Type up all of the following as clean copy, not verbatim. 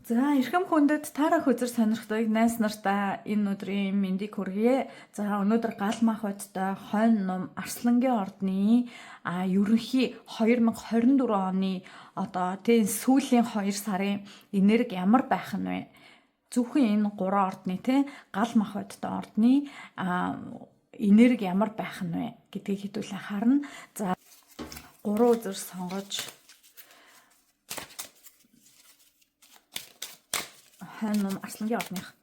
За, эрхэм хүндэт таарах үзэр сонирхдаг найз нартаа энэ өдрийн мэндийг хүргье. За, өнөөдөр гал мах бодтой хойно ном Арслангийн ордны ерөнхий 2024 оны одоо тийм сүүлийн 2 сарын энерги ямар байх нь вэ? Зөвхөн энэ 3 ордны тийм гал мах бодтой ордны энерги ямар байх нь вэ гэдгийг хэдүүлээ харна. За, 3 үзэр сонгож хойно ном Арслангийн ордных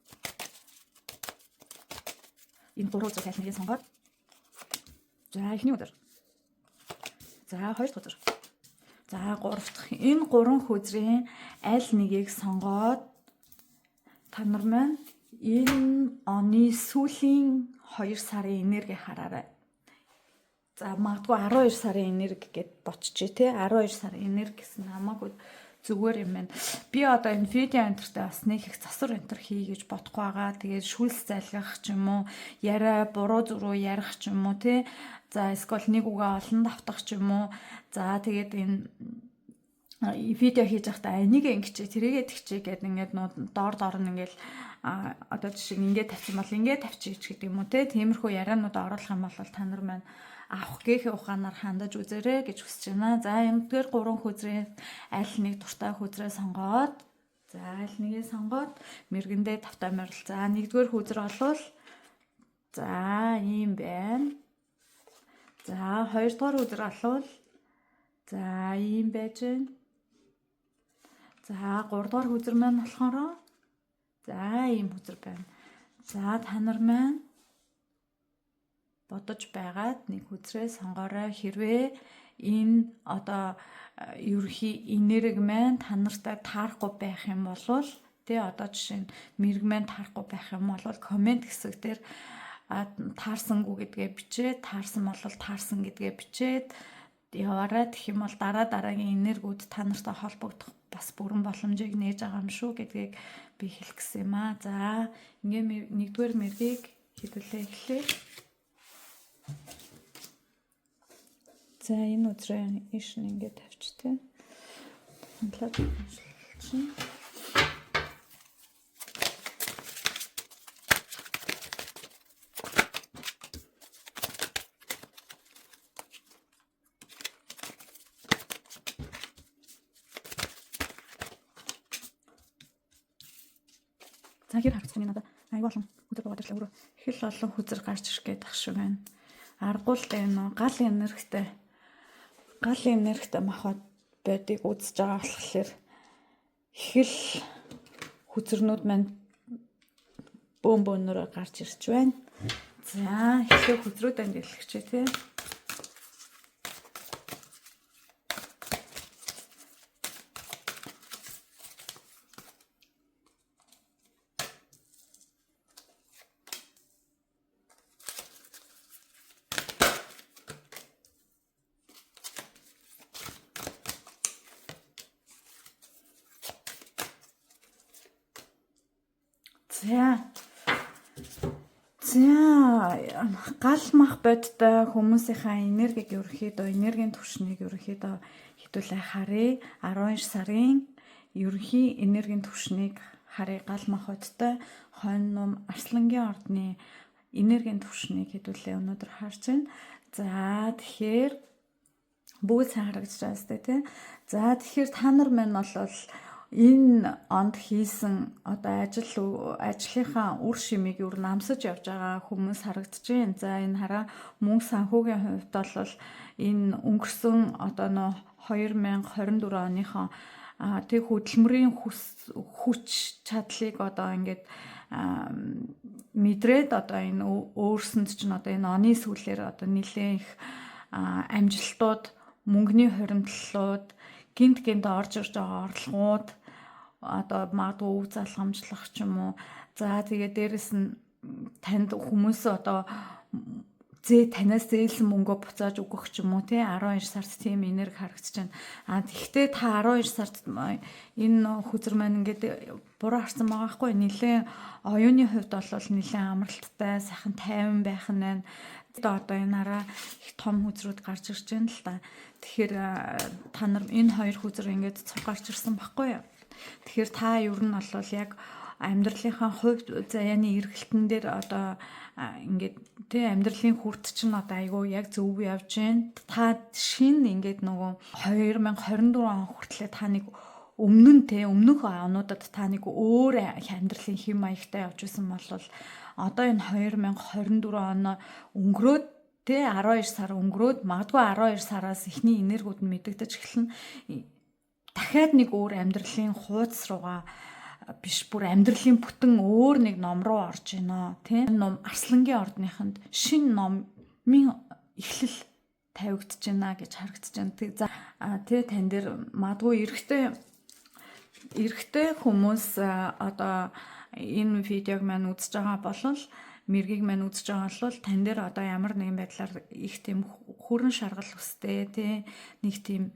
энэ 3 үзэр аль нэгийг сонгоод, за, эхний үзэр, за, хоёр дахь үзэр, за, гурав дахь, энэ гурван хүзрийн аль нэгийг сонгоод та нар маань энэ оны сүүлийн 2 сарын энерги хараарай. За, магадгүй 12 сарын энерги гэд ботчээ те, 12 сарын энерги гэсэн хамаагүй зүгээр юм байна. Би одоо энэ видео энтертэй бас нэг их засвар энтер хий гэж бодохгүй байгаа. Тэгээд шүлс залгах ч юм уу, яриа буруу зүрүү ярих ч юм уу те. За, эсвэл нэг үгээ олон давтах ч юм уу. За, тэгээд энэ видео хийж байхдаа энийг ингэчээ, тэрийгээ тэгчээ гэд ингээд нууд доор доор нь ингээд одоо жишээ нь ингээд тавьсан бол ингээд тавьчих гэдэг юм уу те. Тиймэрхүү ярианууд оруулах юм бол та нар маань авах гэхээ ухаанаар хандаж үзээрэй гэж хүсэж байна. За, эндгээр гурван хүзрийн аль нэг дуртай хүзрээ сонгоод, за, аль нэгийг сонгоод мэргэндээ тавтай морил. За, нэгдүгээр хүзэр олвол за ийм байна. За, хоёрдугаар хүзэр олвол за ийм байж байна. За, гуравдугаар хүзэр маань болохоор за ийм хүзэр байна. За, та нар маань бодож байгаад нэг хүзрээ сонгоорой. Хэрвээ энэ одоо ерөнхий энерги маань та нартай таарахгүй байх юм бол тий, одоо жишээ нь мэрэг маань таарахгүй байх юм бол комент хэсэг дээр таарсангүй гэдгээ бичээд, таарсан бол таарсан гэдгээ бичээд яваарай. Тэгэх юм бол дараа дараагийн энергиуд та нартай холбогдох бас бүрэн боломжийг нээж байгаа юм шүү гэдгийг би хэлэх гэсэн юм аа. За, ингээ нэгдүгээр мэргийг хэдүүлээ эхлэе. За, энэ үзрээ ийш нь ингээд тавьчих те. Хандлаад чинь. За, хэр харагдчих юм, надад айгүй олон хүзэр буугаад ирлээ өөрөө. Их л олон хүзэр гарч ирэх гээд ах шиг байна. Аргуул дээр нөө гал энергитэй махбод байдыг үзэж байгаа болохоор их л хүзэрнүүд маань бөөн бөөнөрөө гарч ирж байна. За, эхлээ хүзрүүд анд дэлгэх тий. За. За, гал мах бодтой хүмүүсийнхаа энергийг ерөнхийдөө энергийн түвшнийг ерөнхийдөө хэдүүлээ харъя. 12 сарын ерөнхий энергийн түвшнийг харъя. Гал мах бодтой хойно ном Арслангийн ордны энергийн түвшнийг хэдүүлээ өнөөдөр харж байна. За, тэгэхээр бүгд сайн харагдаж байгаа сте тий. За, тэгэхээр та нар маань бол энэ онд хийсэн одоо ажлынхаа үр шимийг юу намсаж явж байгаа хүмүүс харагдаж байна. За, энэ хараа, мөнгө санхүүгийн хувьд бол энэ өнгөрсөн одоо нөө 2024 оныхоо тэг хөдөлмөрийн хүч чадлыг одоо ингээд мэдрээд одоо энэ өөрсөнд чинь одоо энэ оны сүүлээр одоо нэлээд их амжилтууд, мөнгөний хуримтлалууд, гинт гинт орж ирж байгаа орлогууд, одоо магадгүй өв залгамжлах ч юм уу. За, тэгээ дээрэс нь танд хүмүүс одоо танаас зээлсэн мөнгөө буцааж өгөх ч юм уу тий, 12 сард тийм энерги харагдаж байна. А тэгвэл та 12 сард энэ хүзэр маань ингээд буруу харсан байгаа хгүй, нэлээд оюуны хувьд бол нэлээд амралттай, сайхан тайван байх нь байна. Одоо энэ араа их том хүзрүүд гарч ирж байна л та. Тэгэхээр та нар энэ хоёр хүзэр ингээд цуг гарч ирсэн баггүй юу? Тэгэхээр та ер нь бол яг амьдралынхаа хувь заяаны эргэлтэн дээр одоо ингээд тэ амьдралын хүрт чинь одоо айгүй яг зөв явж байна. Та шинэ ингээд нөгөө 2024 он хүртлээр та нэг өмнө нь те өмнөх онуудад та нэг өөр амьдралын хэм маягтай явж исэн бол одоо энэ 2024 он өнгөрөөд те 12 сар өнгөрөөд, магадгүй 12 сараас эхний энергиуд нь мэдэгдэж эхэлнэ. Дахиад нэг өөр амьдралын хууц руугаа биш, бүр амьдралын бүтэн өөр нэг ном руу орж гинэ, тий. Ном Арслангийн ордныхонд шинэ номын эхлэл тавигдж байна гэж харагдаж байна. За, тий, тань дээр магадгүй эрэгтэй хүмүүс одоо энэ видеог маань үзэж байгаа болол, мэргийг маань үзэж байгаа бол тань дээр одоо ямар нэгэн байдлаар их тийм хүрэн шаргал өстэй, тий, нэг тийм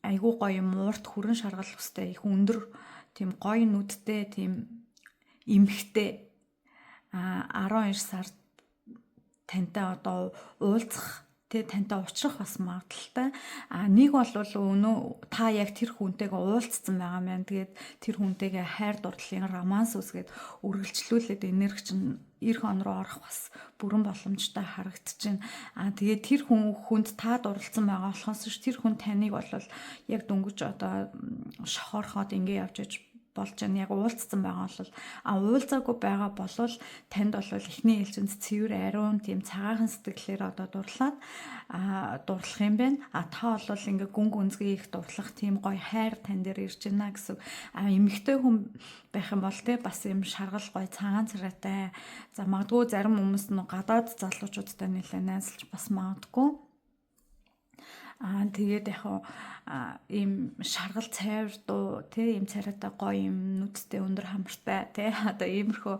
айгуу гоё юм уурт хүрэн шаргал өстэй, их өндөр тийм гоё нүдтэй тийм эмхтэй 12 сард тантай одоо уулзах, тэ, тантай уулзах бас магадлалтай. А нэг бол өнөө та яг тэр хүнтэйгээ уулзсан байгаа юм байна. Тэгээд тэр хүнтэйгээ хайр дурлалын романс үсгээд үргэлжлүүлээд энерги чинь ирэх он руу орох бас бүрэн боломжтой харагдчихэв. А тэгээд тэр хүнд та дурлалсан байгаа болохоос ш тэр хүн таныг бол яг дөнгөж одоо шохорхоод ингэ явж иж болж байна. Яг уулзсан байгаа бол, а уулзаагүй байгаа болвол танд бол эхний ээлжинд цэвэр ариун тийм цагаахан сэтгэлээр одоо дурлаад дурлах юм байна. А та бол ингээ гүн гүнзгий их дурлах тийм гоё хайр тань дээр ирж байна гэсэн. А эмэгтэй хүн байх юм бол те бас юм шаргал гоё цагаан царайтай. За, магадгүй зарим хүмүүс нь гадаад залуучуудтай нэлээ найзалж бас магадгүй. Аа, тэгээд яг ийм шаргал цайвар дуу, тий, ийм царайтай, гоё юм нүдтэй, өндөр хамартай, тий, одоо иймэрхүү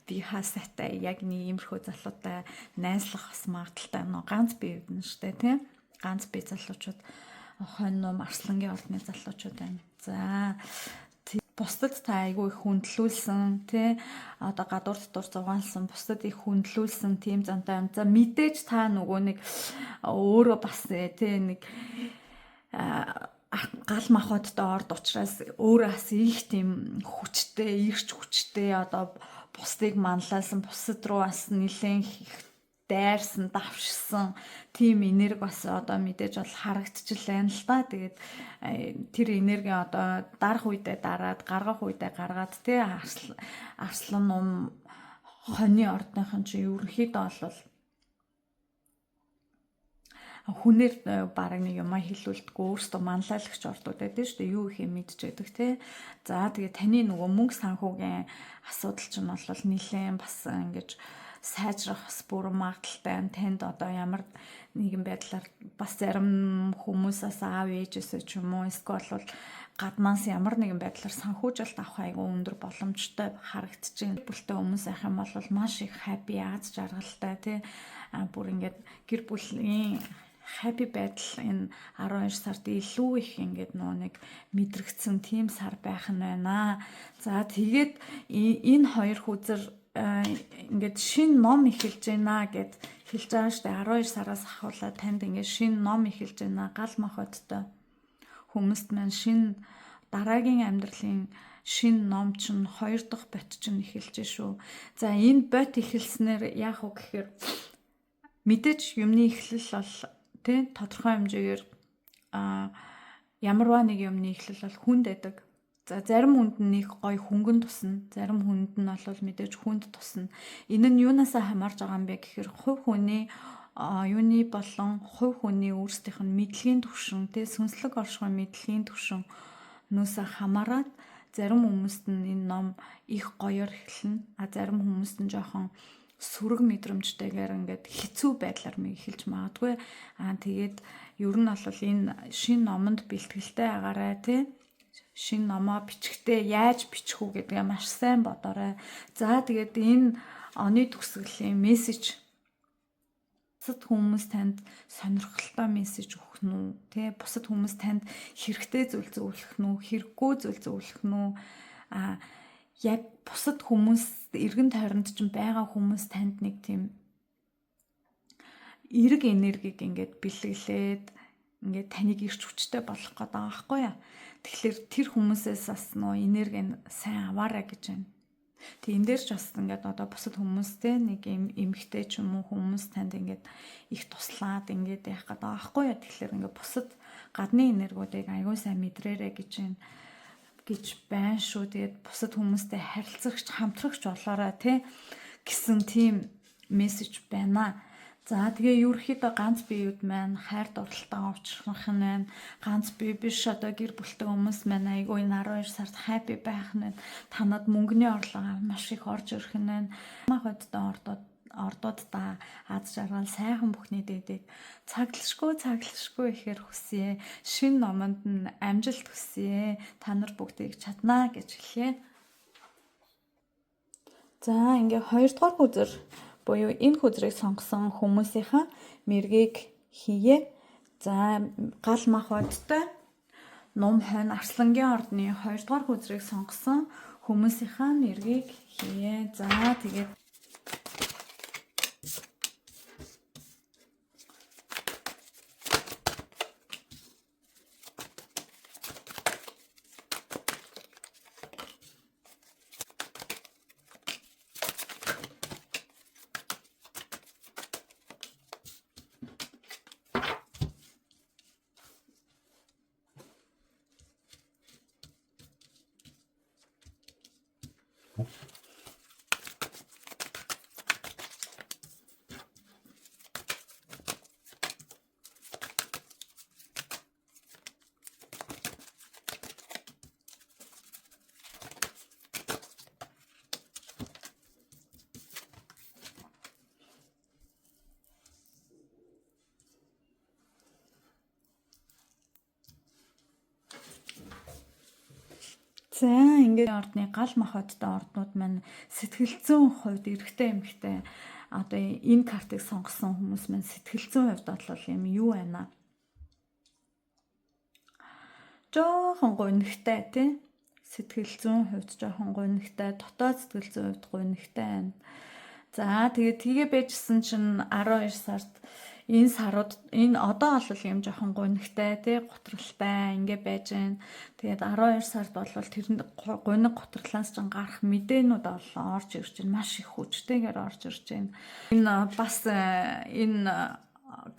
бие хаасайтай яг нэг иймэрхүү залуутай найзлах бас магадлалтай. Нөө ганц бие үүдэн штэ, тий, ганц бие залуучууд, хонь нум Арслангийн ордны залуучууд байна. За, бусдад та айгүй их хүндлүүлсэн, тий, одоо гадуур дотор зугаалсан, бусдад их хүндлүүлсэн тийм зантай юм. За, мэдээж та нөгөө нэг өөрөө бас тий нэг гал махбодтой орд учраас өөрөө бас их тийм хүчтэй, ирч хүчтэй, одоо бусдыг манлайлсан, бусад руу бас нэлээд их дайрсан, давшсан тийм энерги бас одоо мэдээж бол харагдчихлаа л да. Тэгээд тэр энерги одоо дарах үедээ дараад, гаргах үедээ гаргаад, тий, арслан ном хоньны ордныхан чи ерөнхийдөө бол хүнээр бараг нэг юмаа хилүүлдэггүй, өөрсдөө манлайлагч ордууд байдаг шүү дээ. Юу их юм мэдчихэдэг, те. За, тэгээ таны нөгөө мөнгө санхүүгийн асуудал чинь бол нэлээд бас ингэж сайжрах бас бүрэн магадлалтай. Танд одоо ямар нэгэн байдлаар бас зарим хүмүүсээс, аав ээжээсээ ч юм уу, эсвэл бол гаднаас ямар нэгэн байдлаар санхүүжилт авах айгүй өндөр боломжтой харагдаж байна. Бүлтэй хүмүүс байх юм бол маш их happy, аз жаргалтай, тий, бүр ингээд гэр бүлийн happy байдал энэ 12 сард илүү их ингээд нөө нэг мэдрэгдсэн тийм сар байх нь байна. За, тэгээд энэ хоёр хүзэр ингээд шинэ ном эхэлж байна гэд хэлж байгаа штэ. 12 сараас ахуулаад танд ингээд шинэ ном эхэлж байна. Гал махбодтой хүмүүст маань шинэ дараагийн амьдралын шинэ ном чинь, хоёр дахь бот чинь эхэлж шүү. За, энэ бот эхэлснээр яах вэ гэхээр мэдээж юмны эхлэл бол, тий, тодорхой хэмжээгээр ямарваа нэг юмны эхлэл бол хүнд байдаг. За, зарим хүнд нь нэг гоё хөнгөн тусна. Зарим хүнд нь бол мэдээж хүнд тусна. Энэ нь юунаасаа хамаарж байгаа юм бэ гэхээр хувь хүний юуны болон хувь хүний өөрсдийнх нь мэдлэгийн түвшин, тэ, сүнслэг оршихуй мэдлэгийн түвшин нөөсөө хамаарат зарим хүмүүст нь энэ ном их гоёор эхэлнэ. А зарим хүмүүст нь жоохон сөрөг мэдрэмжтэйгээр ингээд хэцүү байдлаар эхэлж магадгүй. Аа, тэгээд ер нь бол энэ шинэ номонд бэлтгэлтэй агаарай, тий, шинэ номоо бичгтээ яаж бичих үү гэдгээ маш сайн бодоорой. За, тэгээд энэ оны төгсгөлийн мессеж: бусад хүмүүс танд сонирхолтой мессеж өгөх нь үү, тэ, бусад хүмүүс танд хэрэгтэй зүйл зөвлөх нь үү, хэрэггүй зүйл зөвлөх нь үү? А яг бусад хүмүүс, эргэн тойронд чинь байгаа хүмүүс танд нэг тийм эерэг энергийг ингээд бэлэглээд Ингээд таныг ирч хүчтэй болгох гээд байгаа байхгүй яа. Тэгэхээр тэр хүмүүсээс бас нөө энерги нь сайн аваарай гэж байна. Тэг энэ дээр ч бас ингээд одоо бусад хүмүүстэй нэг юм эмэгтэй ч юм уу хүмүүс танд ингээд их туслаад ингээд яах гээд байгаа байхгүй яа. Тэгэхээр ингээд бусад гадны энергиудыг аягүй сайн мэдрээрэй гэж байна гэж байна шүү. Тэгээд бусад хүмүүстэй харилцагч, хамтрагч болоорой тий гэсэн тийм мессеж байна. За тэгээ ерөөхдөө ганц биеуд маань хайр дурлалтаа учрах нь байна. Ганц бие биш одоо гэр бүлтэй хүмүүс маань айгүй энэ 12 сард happy байх нь байна. Танад мөнгөний орлого маш их орж ирэх нь байна. Мах одтой ордуудаа аз жаргал сайхан бүхний дээдэг цаглашгүй ихээр хүсье. Шинэ номонд нь амжилт хүсье. Та нар бүгдийг чаднаа гэж хэлье. За ингээ 2 дугаар хөзөр буюу энэ хөзрийг сонгосон хүмүүсийнхаа мэргийг хийе. За гал мах одтой нум хойно Арслангийн ордны 2 дугаар хөзрийг сонгосон хүмүүсийнхаа мэргийг хийе. За тэгээд За ингээд ордны гал махбодтой орднууд маань сэтгэл зүйн хувьд эрэгтэй эмэгтэй одоо энэ картыг сонгосон хүмүүс маань сэтгэл зүйн хувьд бол юм юу байна? Жохон гунигтай тий. Сэтгэл зүйн хувьд жохон гунигтай, дотоод сэтгэл зүйн хувьд гунигтай байна. За тэгээд тгээ байжсэн чинь 12 сард энэ сарууд энэ одоо бол юм жоохон гунигтай тий гутралтай ингээ байж гэн. Тэгээд 12 сард бол тэр гуниг гутралаас ч гарах мэдээнүүд бол орж ирж байна. Маш их хүчтэйгээр орж ирж байна. Энэ бас энэ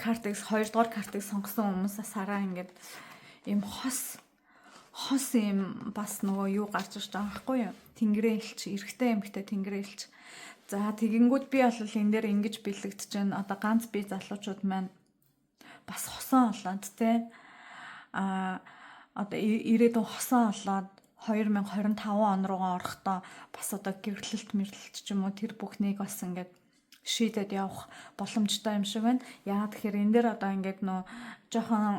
картыг 2 дугаар картыг сонгосон хүмүүс сараа ингээд юм хос юм бас нөгөө юу гарч ирж байгаа байхгүй юу? Тэнгэрийн элч, эрэгтэй эмэгтэй тэнгэрийн элч. За тэгэнгүүт би бол энэ дээр ингэж бэлэгдэж байна. Одоо ганц бие залуучууд маань бас хосон олоод те а одоо ирээдүйн хосон олоод 2025 он руугаа орохдоо бас одоо гэрлэлт мэрлэлт ч юм уу тэр бүхнийг бас ингээд шийдээд явах боломжтой юм шиг байна. Яагаад тэгэхээр энэ дээр одоо ингээд нөө жоохон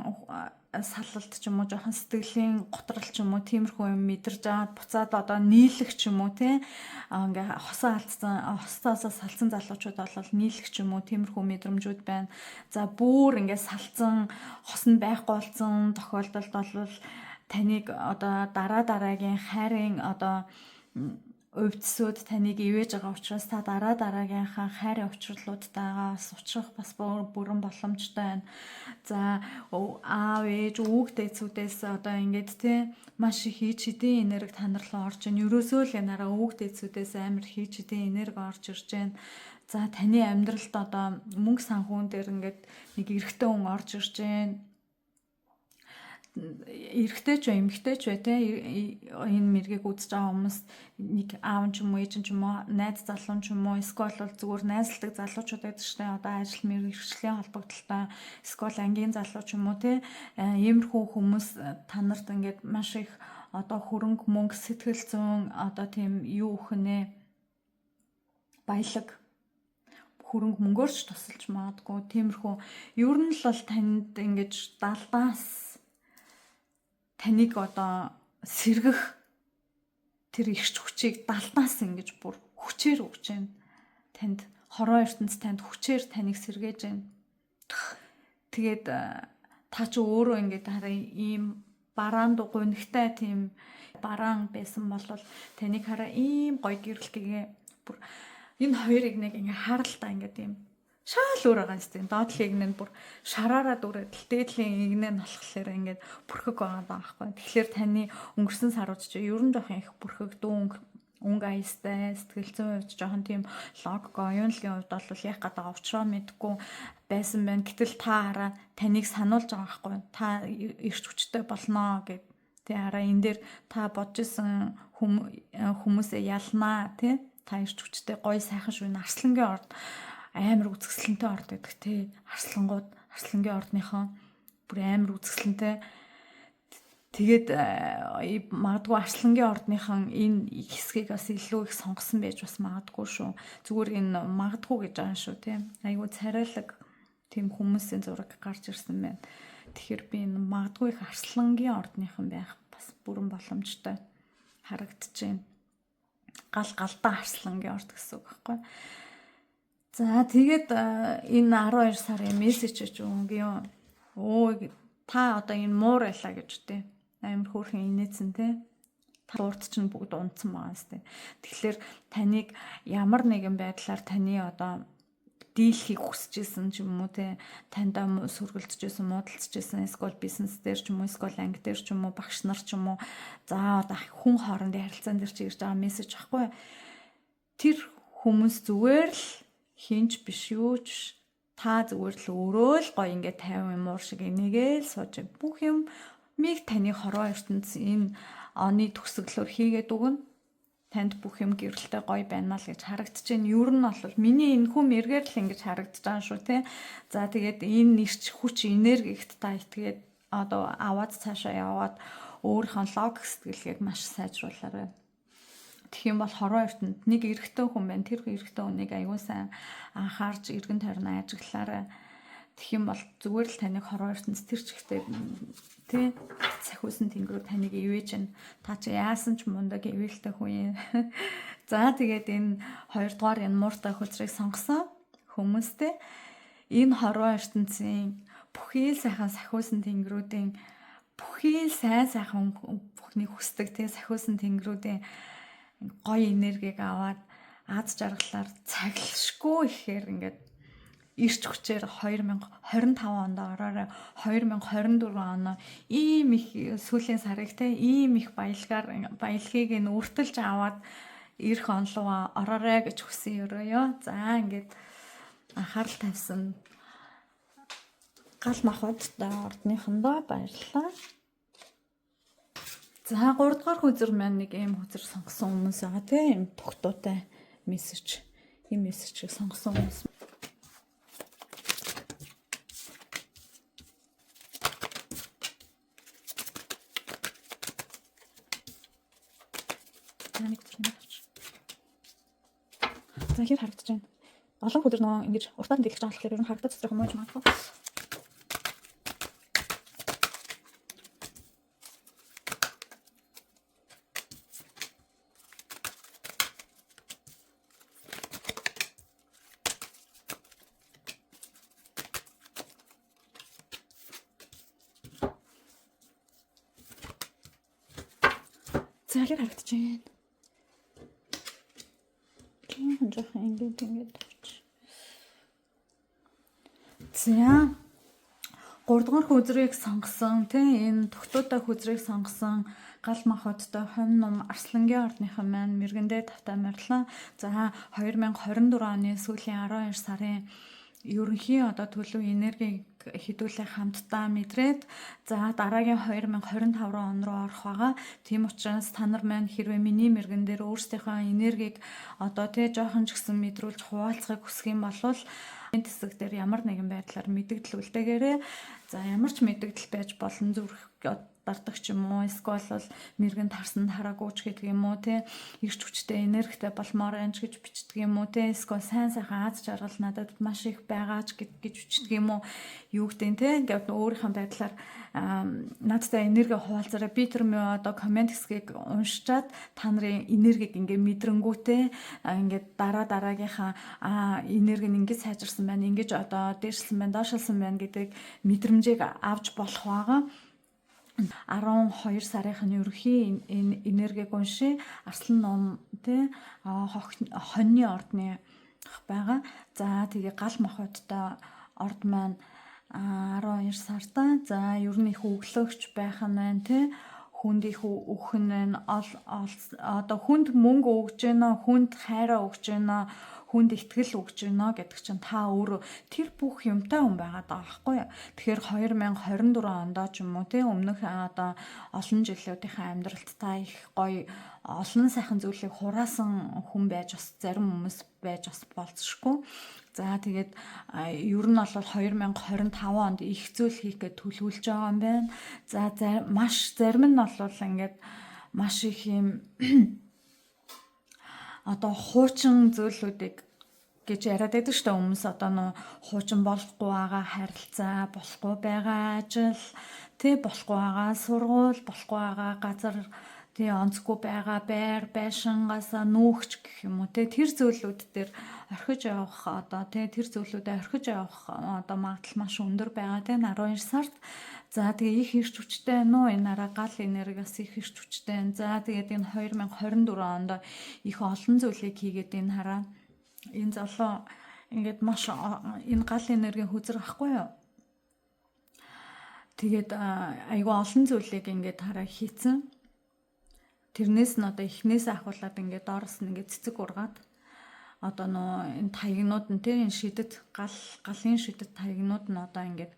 салалт ч юм уу жоохон сэтгэлийн гутрал ч юм уу тиймэрхүү юм мэдэрж аваад буцаад одоо нийлэх ч юм уу те ингээ хосоо алдсан хостоосоо салсан залуучууд бол нийлэх ч юм уу тиймэрхүү мэдрэмжүүд байна. За бүр ингээ салцсан хос нь байхгүй болсон тохиолдолд бол таныг одоо дараа дараагийн хайрын одоо увдсууд таныг ивэж байгаа учраас та дараа дараагийнхаа хайрын учирлуудтайгаа бас учрах бас бүрэн боломжтой байна. За аав ээж өвөг дээдсүүдээс одоо ингээд те маш их хийж хэдийн энерги та нар руу орж ийн. Ерөөсөө л янараа өвөг дээдсүүдээс амар хийж хэдийн энерги орж ирж байна. За таны амьдралд одоо мөнгө санхүүн дээр ингээд нэг эрэгтэй хүн орж ирж байна. Эрэгтэй ч бай, эмэгтэй ч бай те энэ мэргийг үзэж байгаа хүмүүс нэг аав ч юм уу, ээж ч юм уу, найз залуу ч юм уу, эсвэл бол зүгээр найзалдаг залуучууд байдаг шүү дээ. Одоо ажил мэргэжлийн холбогдлолтой эсвэл ангийн залуу ч юм уу те иймэрхүү хүмүүс та нарт ингээд маш их одоо хөрөнгө мөнгө сэтгэл зүйн одоо тийм юу өгөх нэ баялаг хөрөнгө мөнгөөр ч тусалж магадгүй. Тиймэрхүү ер нь л бол танд ингэж далдаас таныг одоо сэргэх тэр эрч хүчийг далдаас ингэж бүр хүчээр өгч байна. Танд хорон ертөнц танд хүчээр таныг сэргээж байна. Тэгээд та чи өөрөө ингээд хараа ийм бараан гунигтай тийм бараан байсан бол таныг хараа ийм гоё гэрэл гэгээ бүр энэ хоёрыг нэг ингээ харалтаа ингээд ийм Шаал өөр байгаа юм зү. Доотлын игнэ нь бүр шараараа дүрээд л дээдлийн игнэ нь болохоор ингээд бүрхэг байгаа байхгүй. Тэгэхээр таны өнгөрсөн сарууд чи ер нь жоохон их бүрхэг дүүнг өнгө аястай, сэтгэл зүйн хувьд жоохон тийм логик, оюунлагийн хувьд бол яах гэдэг учраа мэдгүй байсан байна. Гэтэл та хараа таныг сануулж байгаа байхгүй. Та эрч хүчтэй болно гэд. Тэ хараа энэ дээр та бодож исэн хүмүүсээ ялнаа тий. Та эрч хүчтэй гоё сайхан шүү. Арслангийн орд амар үзэсгэлэнтэй орд байдаг тий. Арслангууд, арслангийн ордныхоо бүр амар үзэсгэлэнтэй. Тэгээд магадгүй арслангийн ордныхан энэ хэсгийг бас илүү их сонгосон байж бас магадгүй шүү. Зүгээр энэ магадгүй гэж байгаа шүү тий. Айгуу царайлаг тийм хүмүүсийн зураг гарч ирсэн байна. Тэгэхээр би энэ магадгүй их арслангийн ордныхан байх бас бүрэн боломжтой харагдаж байна. Гал галдаа арслангийн орд гэсэн үг байхгүй. За тэгээд энэ 12 сарын мессеж гэж өнгө өө та одоо энэ муур байлаа гэж үү. Амар хөөрхөн инээсэн те. Та урд чинь бүгд унтсан байгаа сте. Тэгэхээр таныг ямар нэгэн байдлаар таны одоо дийлхийг хүсэж исэн ч юм уу те, таньдаа сүргэлдэж исэн, муудалцж исэн, эсвэл бизнес дээр ч юм уу, эсвэл анги дээр ч юм уу, багш нар ч юм уу, за одоо хүн хоорондын харилцаан дээр ч ирж байгаа мессеж ахгүй. Тэр хүмүүс зүгээр л хинч биш юу ч, та зүгээр л өөрөө л гоё ингээд 50 юм уур шиг энийгээл сууж бүх юм миг таны хорвоо ертөнц энэ оны төгсгөлөөр хийгээд өгнө. Танд бүх юм гэрэлтэй гоё байна л гэж харагдаж байна. Ер нь бол миний энэ хүм эргээр л ингэж харагдаж байгаа шүү те. За тэгээд энэ нэрч хүч энергигт та итгээд одоо аваад цаашаа яваад өөрийнхөө логик сэтгэлгээг маш сайжруулаарай. Тэгэх юм бол хорвоо ертөнд нэг эрэгтэй хүн байна. Тэр эрэгтэй хүнийг аягүй сайн анхаарч эргэн тойрноо ажиглаарай. Тэгэх юм бол зүгээр л таныг хорвоо ертөнц тэр чигтээ тий сахиусан тэнгэрүү таныг ивэж байна. Та чи яасан ч мундаг ивэлтэй хүн юм. За тэгээд энэ хоёрдугаар энэ мууртай хөзрийг сонгосон хүмүүстэй энэ хорвоо ертөнцийн бүхий л сайхан сахиусан тэнгэрүүдийн бүхий л сайн сайхан бүхнийг хүсдэг тий сахиусан тэнгэрүүдийн гоё энергийг аваад аз жаргалаар цаглшгүй ихээр ингээд ирч хүчээр 2025 онд ороорой, 2024 оноо ийм их сүүлийн сарыг те ийм их баялгаар баялагийг нь өртөлж аваад ирэх он руу ороорой гэж хүсэн өрөөё. За ингээд анхаарал тавьсан гал махбодтой ордныхондоо баярлалаа. За 3 дугаар хөзөр маань нэг ийм хөзөр сонгосон хүмүүс байгаа тийм ийм тогтуутай мессеж, ийм мессежийг сонгосон хүмүүс. За нэг хөзөр нэг авч. За хэр харагдаж байна? Олон хөзөр нөө ингэж уртаар нь дэлгэж байгаа болохоор ер нь харагдаж байгаа юм уу магадгүй. За хэр харагдаж байна? Тийм жоохон ингээд ингээд авч. За 3 дугаар хөзрийг сонгосон тийм энэ тогтуутай хөзрийг сонгосон гал махбодтой хонь ном арслангийн ордныхан маань мэргэндээ тавтай морилоо. За 2024 оны сүүлийн 12 сарын ерөнхий одоо төлөв энергийг хэдүүлээ хамтдаа мэдрээд за дараагийн 2025 он руу орох байгаа. Тийм учраас та нар маань хэрвээ миний мэрэгэн дээр өөрсдийнхөө энергийг одоо тий жоохон ч гэсэн мэдрүүлж хуваалцахыг хүсэх юм бол энэ хэсэг дээр ямар нэгэн байдлаар мэдэгдэл үлдээгээрэй. За ямар ч мэдэгдэл байж болно, зүрх дардаг ч юм уу, эсвэл бол мэрэгэн тарсан тараагүй ч гэдэг юм уу те, ирч хүчтэй энергитэй болмоор байна ч гэж бичдэг юм уу те, эсвэл сайн сайхан аз жаргал надад маш их байгаа ч гэж бичдэг юм уу, юу гэдэг те, ингээд өөрийнхөө байдлаар надтай энерги хуваалцаарай. Би тэр мөө одоо коммент хэсгийг уншичаад та нарын энергийг ингээд мэдрэнгүүтээ ингээд дараа дараагийнхаа энерги нь ингээд сайжирсан байна, ингэж одоо дээшилсэн байна, доошилсан байна гэдэг мэдрэмжийг авч болох байгаа. 12 сарынх нь ерөнхий энэ энергийг уншия. Арслан ном тий хоньны ордны байгаа. За, тэгээ гал махбодтой орд маань 12 сарда, за, ер нь их өглөөгч байх нь байна, те, хүнд их өгөх нь байна. Одоо хүнд мөнгө өгж гэнэ, хүнд хайраа өгж гэнэ, хүнд итгэл өгж гэнэ гэдэг чинь та өөрөө тэр бүх юмтай хүн байгаа даа байхгүй юу. Тэгэхээр 2024 ондоо ч юм уу, те, өмнөх одоо олон жилүүдийнхээ амьдралд та их гоё олон сайхан зүйлийг хураасан хүн байж бас зарим хүмүүс байж бас болцшгүй. За, тэгээд ер нь бол 2025 онд их зүйл хийх гэж төлөвлөж байгаа юм байна. За, маш зарим нь бол ингээд маш их юм одоо хуучин зүйлүүдийг гэж яриад байдаг шүү дээ, хүмүүс. Одоо нөө хуучин болохгүй байгаа харилцаа, болохгүй байгаа ажил, тэ, болохгүй байгаа сургууль, болохгүй байгаа газар, тий, онцгүй байгаа байр, байшингаас нүүхч гэх юм уу, тий, тэр зүйлүүд дээр орхиж явах, одоо тий, тэр зүйлүүдэд орхиж явах одоо магадлал маш өндөр байгаа, тий, 12 сард. За, тэгээ их эрч хүчтэй байна уу? Энэ араа гал энергиас их эрч хүчтэй байна. За, тэгээд энэ 2024 онд их олон зүйлийг хийгээд, энэ хараа, энэ залуу ингээд маш энэ гал энергийн хөзөр ахгүй юу? Тэгээд айгүй олон зүйлийг ингээд хараа хийцэн. Тэрнээс нь одоо эхнээс ахуулаад ингээд доороос нь ингээд цэцэг ургаад, одоо нөө энэ таягнууд нь, тэр энэ шидэт гал, галын шидэт таягнууд нь одоо ингээд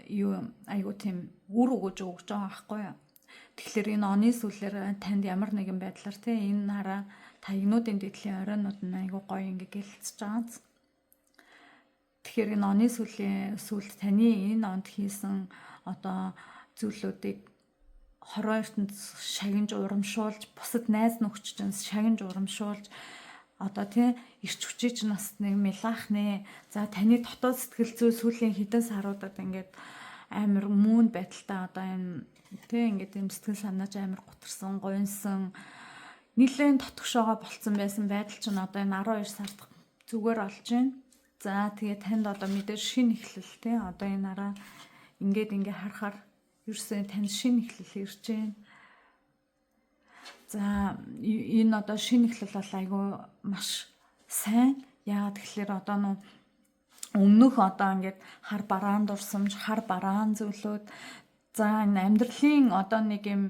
юу айгу тийм үр өгөж өгч байгаа байхгүй юу. Тэгэхээр энэ оны сүүлээр танд ямар нэгэн байдлаар, те, энэ хараа, таягнуудын дэдлийн оройнууд нь айгу гоё ингээ гэлцэж байгаа. Тэгэхээр энэ оны сүүлийн сүүлд таны энэ онд хийсэн одоо зүйлүүдийг хорвоо ертөнц шагнаж урамшуулж, бусад найз нөхч чинь шагнаж урамшуулж, одоо тий, эрч хүчий чинь бас нэг милаах нэ. За, таны дотоод сэтгэл зүй сүүлийн хэдэн саруудад ингээд амар мөн байдалтай, одоо энэ тий, ингээд юм сэтгэл санаач амар гутарсан, гуйнсан, нилээн дотгошоогоо болцсон байсан байдал чинь одоо энэ 12 сард зүгээр олж байна. За, тэгээ танд одоо мэдээж шинэ эхлэл, тий, одоо энэ араа ингээд ингээ харахаар ерөөсөө танд шинэ эхлэл ирж байна. За, энэ одоо шинэ эхлэл бол айгүй маш сайн. Яагаад тэгэхээр одоо нүү өмнөх одоо ингээд хар бараан дурсамж, хар бараан зүйлүүд, за, энэ амьдралын одоо нэг юм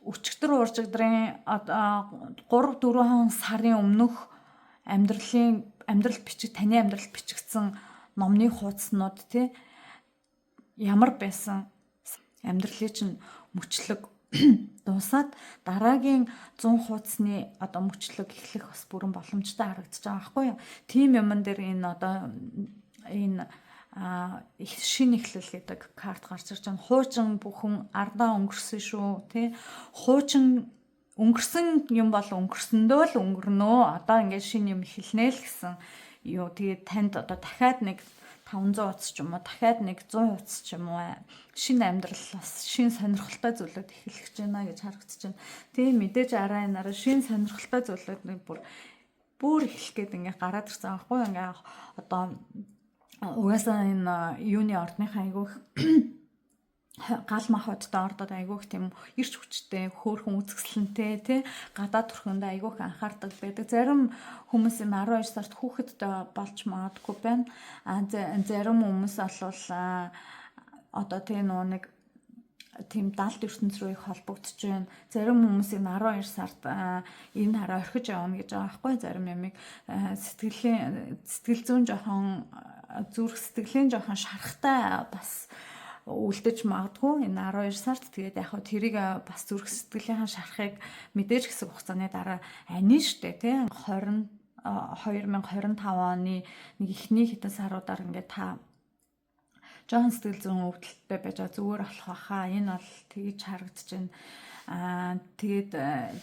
өчигдөр уржигдрын одоо 3 4 сарын өмнөх амьдралын амьдрал бичиг, таны амьдрал бичигдсэн номны хуудаснууд, тий, ямар байсан амьдралын чинь мөчлөг дуусаад дараагийн 100 хуудасны одоо мөчлөг эхлэх бас бүрэн боломжтой харагдаж байгаа байхгүй юу. Тийм юмн дээр энэ одоо энэ шинэ эхлэл гэдэг карт гарч ирж байна. Хуучин бүхэн ардаа өнгөрсөн шүү, тий. Хуучин өнгөрсөн юм бол өнгөрсөндөө л өнгөрнөө. Одоо ингээд шинэ юм эхэлнэ л гэсэн юу. Тэгээд танд одоо дахиад нэг 500 утас ч юм уу, дахиад нэг 100 утас ч юм уу, шинэ амьдрал, бас шинэ сонирхолтой зүйлүүд эхлэх гэж байна гэж харагдаж байна. Тийм, мэдээж араа энэ араа шинэ сонирхолтой зүйлүүд нэг бүр бүр эхлэх гээд ингээ гараад ирсэн аахгүй, ингээ одоо угаасаа энэ юуны ордныхаа айгүйх гал махбодтой ордод айгүйх тийм эрч хүчтэй, хөөрхөн үзэсгэлэнтэй, тий, гадаад төрхөндөө айгүйх анхаардаг байдаг. Зарим хүмүүс энэ 12 сард хүүхэдтэй болж магадгүй байна. А зарим хүмүүс бол одоо тий, нөө нэг тийм далд ертөнц рүү их холбогдож байна. Зарим хүмүүс энэ 12 сард энэ хараа орхиж явна гэж байгаа байхгүй, зарим юмыг сэтгэлийн, сэтгэл зүйн жоохон, зүрх сэтгэлийн жоохон шарахтай бас үлдэж магадгүй энэ 12 сард. Тэгээд яг хөө тэрийг бас зүрх сэтгэлийнхэн шарахыг мэдээж хэсэг хугацааны дараа анина штэ, тий. 20 2025 оны нэг эхний хэдэн саруудаар ингээд та жоохон сэтгэл зүйн өвдөлттэй байж байгаа, зүгээр болох байхаа. Энэ бол тэгж харагдаж байна. Аа, тэгээд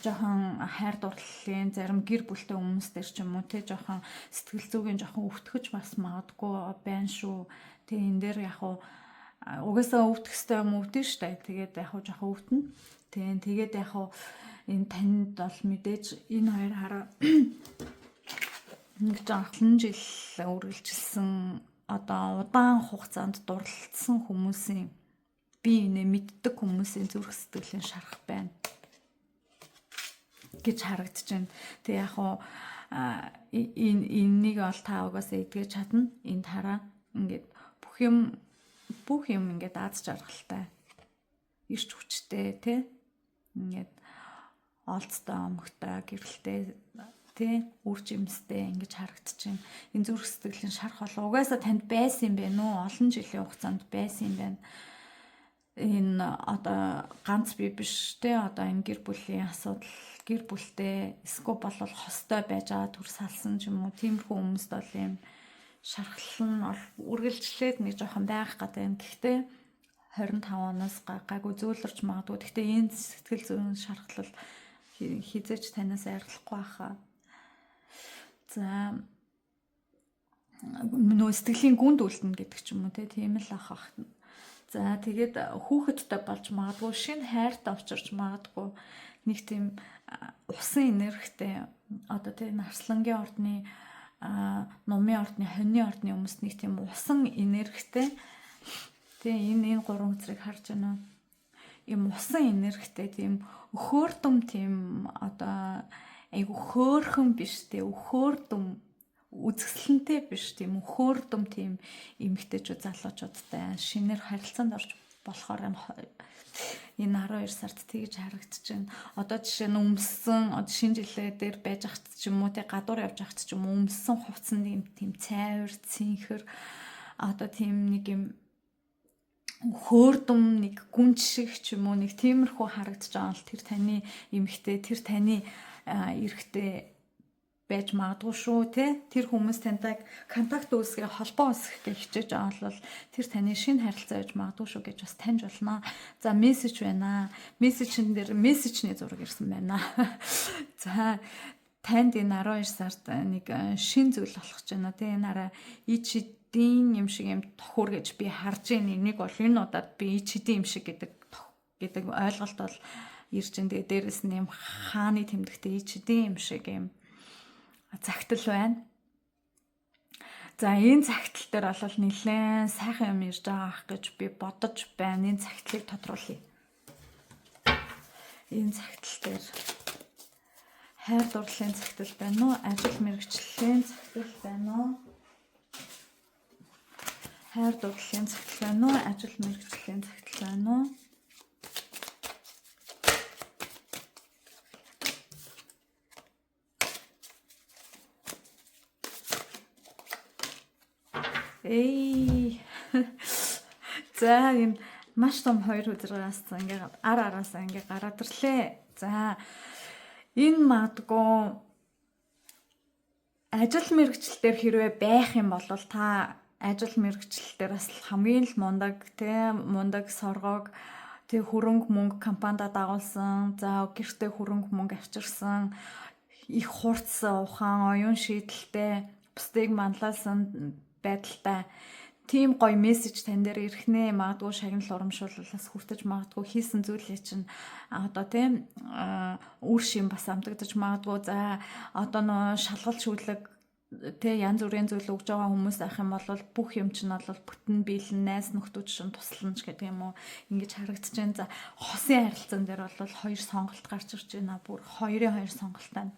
жоохон хайр дурлалын зарим гэр бүлтэй хүмүүс дээр ч юм уу, те, жоохон сэтгэл зүйн жоохон өвтгөж бас магадгүй байна шүү. Тэг, энэ дээр яг уу угаасаа өвдөх ёстой юм өвдөн штэ. Тэгээд яг уу жоохон өвдөнө. Тийм, тэгээд яг уу энэ танд бол мэдээж энэ хоёр хараа нэг жоохон жил үргэлжилсэн, одоо удаан хугацаанд дурлалдсан хүмүүсийн, бие биенээ мэддэг хүмүүсийн зүрх сэтгэлийн шарах байна гэж харагдаж байна. Тэг, яг уу Энэ энэнийг бол та угаасаа эдгэж чадна. Энэ тараа ингээд бүх юм ингээд аз жаргалтай, эрч хүчтэй, тий, ингээд олзтой, омогтой, гэрэлтэй, тий, үр жимстэй ингэж харагдчихээн. Энэ зүрх сэтгэлийн шарх бол угаасаа танд байсан юм байна уу? Олон жилийн хугацаанд байсан юм байна. Энэ одоо ганц бие биш, те, одоо энэ гэр бүлийн асуудал, гэр бүлтэй эсвэл болол хостой байж байгаа, төр салсан ч юм уу, тиймэрхүү хүмүүст бол ийм шархлал нь бол үргэлжлээд нэг жоохон байх гэдэг юм. Гэхдээ 25 оноос гайгүй зөөлрч магадгүй. Гэхдээ энэ сэтгэл зүйн шархлал хэзээ ч танаас арилахгүй хаа. За, нөө сэтгэлийн гүнд үлдэнэ гэдэг ч юм уу, тийм л ах ах. За, тэгээд хүүхэдтэй болж магадгүй, шинэ хайртай учирч магадгүй, нэг тийм усан энергитэй, одоо тийм арслангийн ордны, нумын ордны, хоньны ордны хүмүүс нэг тийм усан энергитэй, тийм, энэ гурван үзрийг харж байна уу? Ийм усан энергитэй, тийм өхөөрдөм, тийм одоо айгу хөөхөн биш, тийм өхөөрдөм, үзэсгэлэнтэй биш, тийм хөөрдөм, тийм эмэгтэйчүүд, залуучуудтай шинээр харилцаанд орж болохоор энэ 12 сард тэгж харагдаж байна. Одоо жишээ нь өмссөн, одоо шинэ жилээ дээр байж хат ч юм уу, тэг гадуур явж хат ч юм уу, өмссөн хувцас нэг тийм цайвар, цэнхэр, одоо тийм нэг юм хөөрдөм, нэг гүнж шиг ч юм уу, нэг тиймэрхүү харагдаж байгаа л тэр таны эмэгтэй, тэр таны эрэгтэй байж магадгүй шүү, те. Тэр хүмүүс тантай контакт үүсгэх, холбоо үүсгэх гэж хичээж байгаа бол тэр таны шинэ харилцаа байж магадгүй шүү гэж бас таньж болно. За, мессеж байна. Мессежэн дээр мессежний зураг ирсэн байна. За, танд энэ 12 сард нэг шин зүйл болох гэж байна, те. Энэ араа ичидийн юм шиг юм тохиур гэж би харж байна. Энийг бол энэ удаад би ичидийн юм шиг гэдэг ойлголт бол ирж байна. Тэгээ дээрэс нь юм хааны тэмдэгтэй ичидийн юм шиг юм цагтал байна. За, энэ цагтал дээр бол нэлээд сайхан юм ирж байгаа ах гэж би бодож байна. Энэ цагтлыг тодруулъя. Энэ цагтал дээр хайр дурлалын цагтал байна уу? Ажил мэргэжлийн цагтал байна уу? Хайр дурлалын цагтал байна уу? Ажил мэргэжлийн цагтал байна уу? Эй. За, энэ маш том хоёр хөзрөөс ингээ ар араасаа ингээ гараад ирлээ. За, энэ магадгүй ажил мэргэжил дээр хэрвээ байх юм бол та ажил мэргэжил дээр бас хамгийн л мундаг, тийм мундаг, соргог, тэг хөрөнгө мөнгө компанида дагуулсан, за, гэртээ хөрөнгө мөнгө авчирсан, их хурц ухаан, оюун шийдэлтэй, бусдыг манлайлсан байдалтай, тийм гоё мессеж тань дээр ирэх нэ. Магадгүй шагнал, урамшууллаас хүртэж магадгүй, хийсэн зүйлээ чинь одоо, тийм, үр шим бас амтагдаж магадгүй. За, одоо нөө шалгалт шүлэг, тэ, янз бүрийн зүйл өгж байгаа хүмүүс ах юм бол бүх юм чинь бол бүтэн, биелэн, найз нөхдүүд чинь туслана ч гэдэг юм уу, ингэж харагдаж байна. За, хосын харилцаан дээр бол хоёр сонголт гарч ирж байна. Бүр хоёрын хоёр сонголттой.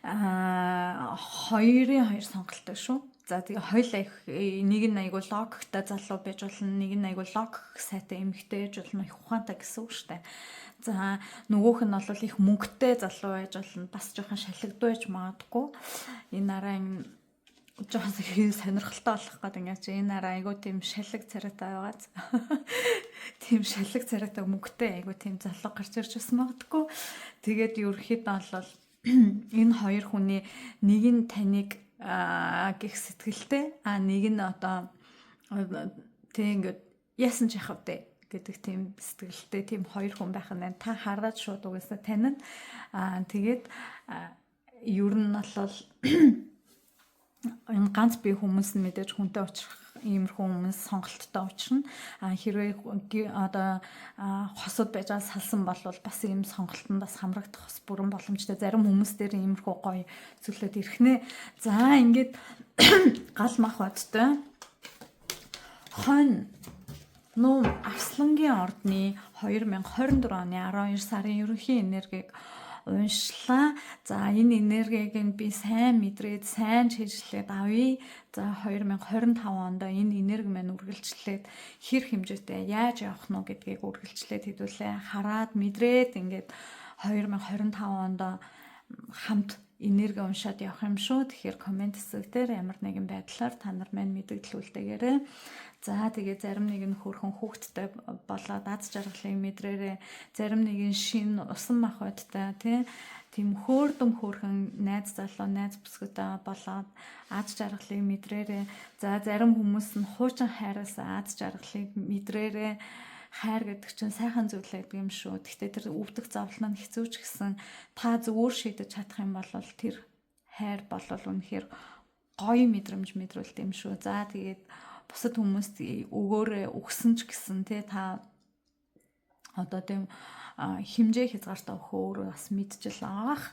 2-ын 2 сонголттой шүү. За, тэгээ хоёул их, нэг нь айгу логиктой залуу байж болно, нэг нь айгу логик сайтай эмэгтэй байж болно, их ухаантай гэсэн үг шүү дээ. За, нөгөөх нь бол их мөнгөтэй залуу байж болно, бас жоохон шалгадуу байж магадгүй. Энэ араа энэ жоохон сонирхолтой болох гэдэг ингээд чи энэ араа айгу тийм шалаг царайтай байгаа. Тийм шалаг царайтай, мөнгөтэй, айгу тийм залуу гарч ирж бас магадгүй. Тэгээд ерөнхийдөө бол энэ хоёр хүний нэг нь таныг гих сэтгэлтэй, а нэг нь одоо тэг ингээд яасан ч яхав дээ гэдэг тийм сэтгэлтэй, тийм хоёр хүн байх нь та хараад шууд угаасаа танина. Тэгээд ер нь бол энэ ганц бие хүмүүс нь мэдээж хүнтэй уулзрах, иймэрхүү хүмүүс сонголттой учрна. А хэрвээ одоо хосод байж байгаа, салсан бол бас ийм сонголтонд бас хамрагдах бас бүрэн боломжтой. Зарим хүмүүс дээр иймэрхүү гоё зүйлүүд ирэх нэ. За, ингээд гал мах бодтой. Хонь, нум, арслангийн ордны 2024 оны 12 сарын ерөнхий энергийг уншлаа. За, энэ энергийг нь би сайн мэдрээд, сайн чийжлээд авъя. За, 2025 онд энэ энерги маань үргэлжлээд хэр хэмжээтэй яаж явах нь гэдгийг үргэлжлээд хэдүүлээ хараад, мэдрээд, ингээд 2025 онд хамт энерги уншаад явах юм шүү. Тэгэхээр comment хэсэг дээр ямар нэгэн байдлаар та нар маань мэдэгдэл үлдээгээрэй. За, тэгээ зарим нэг нь хөөрхөн хүүхэдтэй болоод аз жаргалыг мэдрээрээ, зарим нэг нь шинэ усан махбодтой, тий, тийм хөөрдөм хөөрхөн найз залуу, найз бүсгүйтэй болоод аз жаргалыг мэдрээрээ. За, зарим хүмүүс нь хуучин хайраас аз жаргалыг мэдрээрээ. Хайр гэдэг чинь сайхан зүйл байдаг юм шүү. Гэхдээ тэр өвдөх зовлон нь хэцүү ч гэсэн та зөвөр шийдэж чадах юм бол тэр хайр болол үнэхээр гоё мэдрэмж мэдрүүлдэг юм шүү. За, тэгээд бусад хүмүүст өгөөрэй, өгсөн ч гэсэн, тий, та одоо тийм хэмжээ хязгаартай өгөхөө өөрөө бас мэдчихэл аах.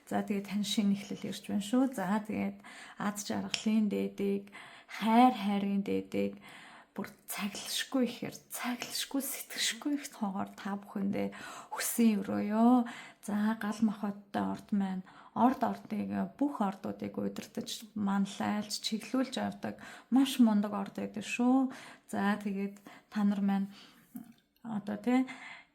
За, тэгээд тань шинэ эхлэл ирж байна шүү. За, тэгээд аз жаргалын дээдийг, хайр хайрын дээдийг бүр цаглашгүй ихээр, цаглашгүй, сэтгэшгүй их тоогоор та бүхэндээ хүсэн өрөөё. За, гал махбодтой орд маань орд ордыг, бүх ордуудыг удирдах, манлайлж, чиглүүлж явдаг маш мундаг орд байдаг шүү. За, тэгээд та нар маань одоо, тий,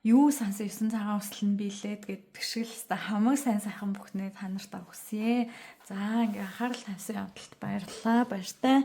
юу сансан 9 цагаан хүсэл нь биелээд гэдэг шиг л өстой хамаг сайн сайхан бүхнээ та нарт хүсье. За, ингээ анхаарал тавьсан явдалд баярлалаа. Баяртай.